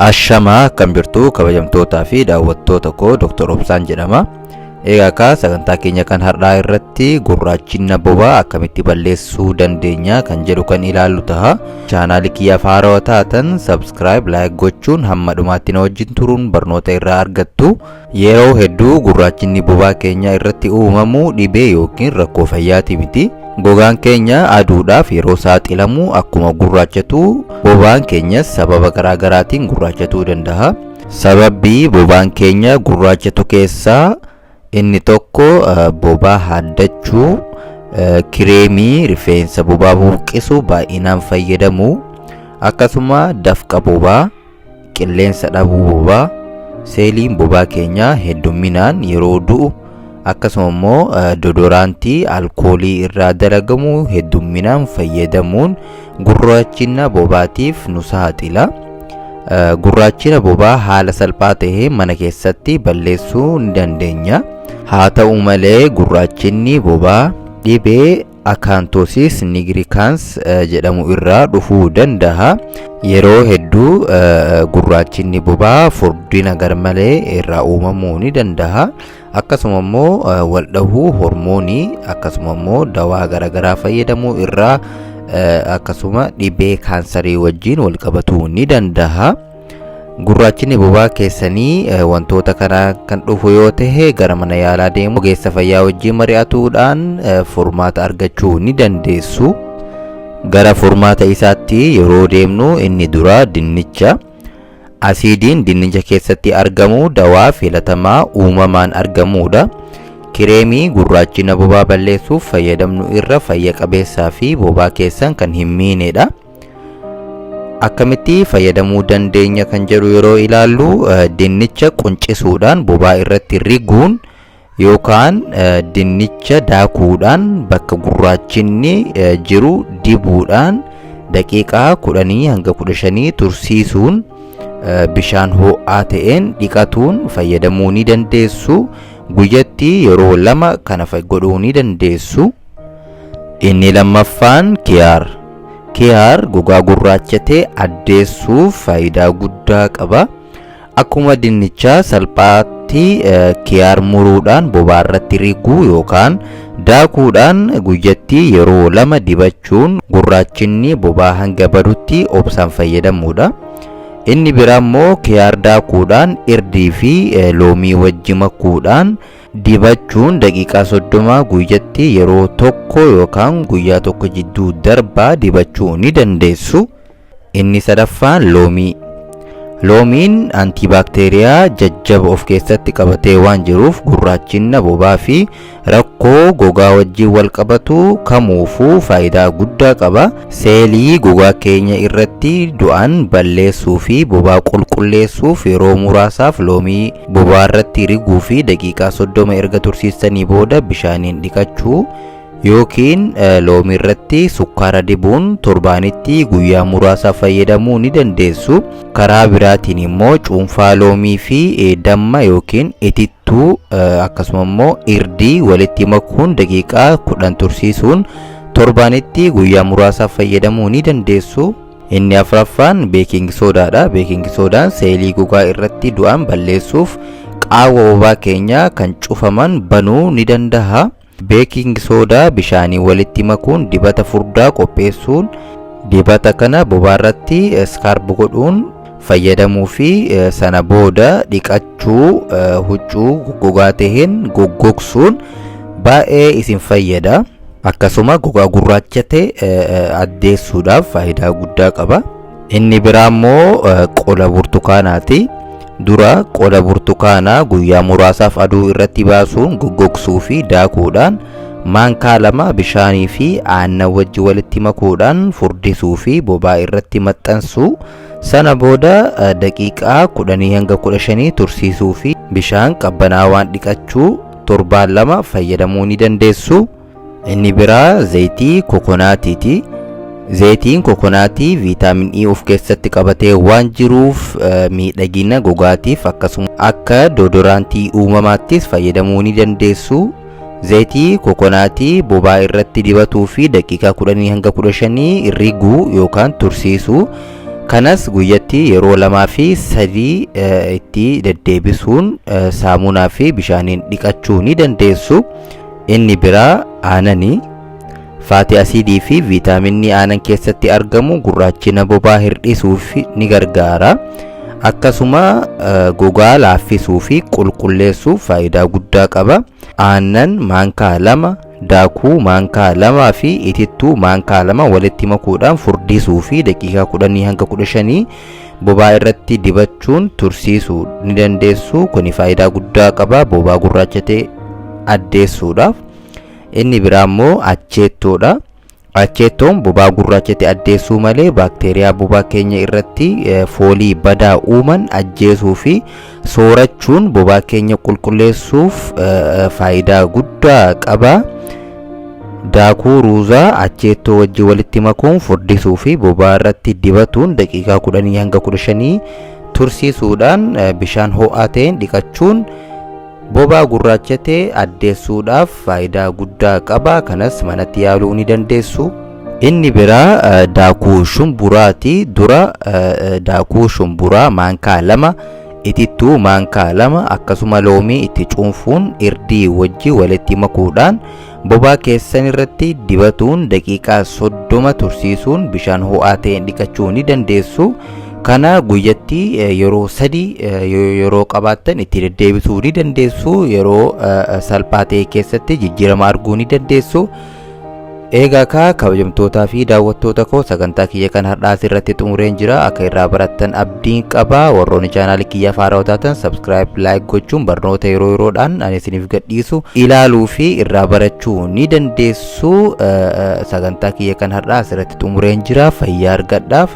Ashamaa, akkam jirtu kabajamtootaa fi daawwattoota koo? Dr. Obsaan jedhama. Egaa akka sagantaa keenya kan har'aa irratti gurraachina bobaa akkamitti balleessuu dandeenya kan jedhu kan ilaallu taha. Chaanaalii kiyyaaf haarawaa taatan subscribe, like gochuun hamma dhumaatti na wajjin turuun barnoota irraa argattu. Yeroo hedduu gurraachinni bobaa keenya irratti uumamu dhibee yookiin rakkoo fayyaati miti. Gogaan keenya aduudhaaf yeroo saaxilamu akkuma gurraachatu, bobaan keenyas sababa garaa garaatiin gurraachatuu danda'a. Sababbi bobaan keenya gurraachatu keessaa inni tokko bobaa haaddachuu, kireemii rifeensa bobaa buqqisu baay'inaan fayyadamuu, akkasuma dafqa bobaa, qilleensa dhabuu bobaa, seeliin bobaa keenyaa heddumminaan yeroo du'u, akkasuma immoo deodorantii alkoolii irraa dalagamu heddumminaan fayyadamuun gurraachina bobaatiif nu saaxila. Gurraachina bobaa haala salphaa ta'een mana keessatti balleessuu ni dandeenya. Haa ta'u malee, gurraachinni bobaa dhibee acanthosis nigricans jedhamu irraa dhufuu danda'a. Yeroo hedduu gurraachinni bobaa furdina garmalee irraa uumamuu ni danda'a. Akkasuma immoo waldhahuu hormoonii, akkasuma immoo dawaa garaagaraa fayyadamuu irraa, akkasuma dhibee kaansarii wajjin wal qabatuu ni danda'a. Gurraachinni bobaa keessanii wantoota kana kan dhufu yoo ta'e, gara mana yaalaa deemu ogeessa fayyaa wajjin mari'atuudhaan furmaata argachuu ni dandeessu. Gara furmaata isaatti yeroo deemnu, inni dura dinnicha. Asiidiin dinnicha keessatti argamu dawaa filatamaa uumamaan argamudha. Kireemii gurraachina bobaa balleessuuf fayyadamnu irra fayya qabeessaa fi bobaa keessan kan hin miinedha. Akkamitti fayyadamuu dandeenya kan jedhu yeroo ilaallu, dinnicha quncisuudhaan bobaa irratti riguun yookaan dinnicha daakuudhaan bakka gurraachinni jiru dibuudhaan daqiiqaa 10 hanga 15 tursiisuun bishaan ho'aa ta'een dhiqatuun fayyadamuu ni dandeessu. Guyyatti yeroo lama kana godhuu ni dandeessu. Inni lammaffaan kiyaar. Kiyaar gogaa gurraachatee addeessuuf faayidaa guddaa qaba. Akkuma dinnichaa salphaatti kiyaar muruudhaan bobaa irratti riguu yookaan daakuudhaan guyyatti yeroo lama dibachuun gurraachinni bobaa hanga badutti obsaan fayyadamuudha. Inni biraa immoo kiyaar daakuudhaan irdii fi loomii wajji makuudhaan dibachuun daqiiqaa 30 guyyatti yeroo tokko yookaan guyyaa tokko jidduu darbaa dibachuu ni dandeessu. Inni sadaffaan loomii. Loomiin antibaakteeriyaa jajjaba of keessatti qabatee waan jiruuf gurraachina bobaa fi rakkoo gogaa wajjin wal qabatu kamuufuu faayidaa guddaa qaba. Seelii gogaa keenya irratti du'an balleessuu fi bobaa qulqulleessuuf yeroo muraasaaf loomii bobaa irratti riguu fi daqiiqaa 30 erga tursiistanii booda bishaaniin dhiqachuu yookiin loomii irratti sukkaara dibuun torbaanitti guyyaa muraasaaf fayyadamuu ni dandeessu. Karaa biraatiin immoo cuunfaa loomii fi damma yookiin itittuu, akkasuma immoo irdii walitti makuun daqiiqaa 10 tursiisuun torbaanitti guyyaa muraasaaf fayyadamuu ni dandeessu. Inni afuraffaan baking sodaadha. Baking sodaan seelii gogaa irratti du'an balleessuuf qaawwa bobaa keenyaa kan cufaman banuu ni danda'a. Baking soda bishaanii walitti makuun dibata furdaa qopheessuun dibata kana bobaa irratti scrub godhuun fayyadamuu fi sana booda dhiqachuu, huccuu gogaa taheen goggogsuun baay'ee isin fayyada. Akkasuma gogaa gurraachate addeessuudhaaf faayidaa guddaa qaba. Inni biraa immoo qola burtukaanaati. Dura qola burtukaanaa guyyaa muraasaaf aduu irratti baasuun goggogsuu fi daakuudhaan maankaa 2 bishaanii fi aannan wajji walitti makuudhaan furdisuu fi bobaa irratti maxxansuu, sana booda daqiiqaa 10 hanga 15 tursiisuu fi bishaan qabbanaawaan dhiqachuu torbaan 2 fayyadamuu ni dandeessu. Inni biraa zayitii kokonaatiiti. Zayitiin kokonaatii vitamin E of keessatti qabatee waan jiruuf miidhagina gogaatiif akkasuma akka deodorantii uumamaattis fayyadamuu ni dandeessu. Zayitii kokonaatii bobaa irratti dibatuu fi daqiiqaa 10 hanga 15 riguu yookaan tursiisuu. Kanas guyyatti yeroo lamaa fi sadii itti deddeebisuun saamunaa fi bishaaniin dhiqachuu ni dandeessu. Inni biraa aanani. Faati asiidii fi viitaaminni aanan keessatti argamu gurraachina bobaa hir'isuuf ni gargaara. Akkasuma gogaa laaffisuu fi qulqulleessuuf faayidaa guddaa qaba. Aannan maankaa 2, daakuu maankaa 2 fi itittuu maankaa 2 walitti makuudhaan furdisuu fi daqiiqaa 10 hanga 15 bobaa irratti dibachuun tursiisuu ni dandeessu. Kuni faayidaa guddaa qaba bobaa gurraachate addeessuudhaaf. Inni biraa immoo acheettoodha. Acheettoon bobaa gurraachate addeessuu malee baakteeriyaa bobaa keenya irratti foolii badaa uuman ajjeesuu fi soorachuun bobaa keenya qulqulleessuuf faayidaa guddaa qaba. Daakuu ruuzaa acheettoo wajjin walitti makuun furdisuu fi bobaa irratti dibatuun daqiiqaa 10 hanga 15 tursiisuudhaan bishaan ho'aa ta'een dhiqachuun Bobaa gurraachate addeessuudhaaf faayidaa guddaa qaba. Kanas manatti yaaluu ni dandeessu. Inni biraa daakuu shumburaati. Dura daakuu shumburaa maankaa 2, itittuu maankaa 2 akkasuma loomii itti cuunfuun irdii wajji walitti makuudhaan bobaa keessan irratti dibatuun daqiiqaa 30 tursiisuun bishaan ho'aa ta'een dhiqachuu ni dandeessu. Kana guyyatti yeroo sadi yeroo qabaattan itti deddeebisuu ni dandeessu. Yeroo salphaa ta'e keessatti jijjiirama arguu ni dandeessu. Eegaa kaa kabajamtootaa fi daawwattoota koo sagantaa kiyya kan har'aa asirratti xumureen jira. Akka irraa barattan abdiin qaba. Warroonni chaanaalii kiyyaaf haarawaa taatan subscribe, like gochuun barnoota yeroo yeroodhaan ani isiniif gadhiisu ilaaluu fi irraa barachuu ni dandeessu. Sagantaa kiyya kan har'aa asirratti xumureen jira. Fayyaa argadha.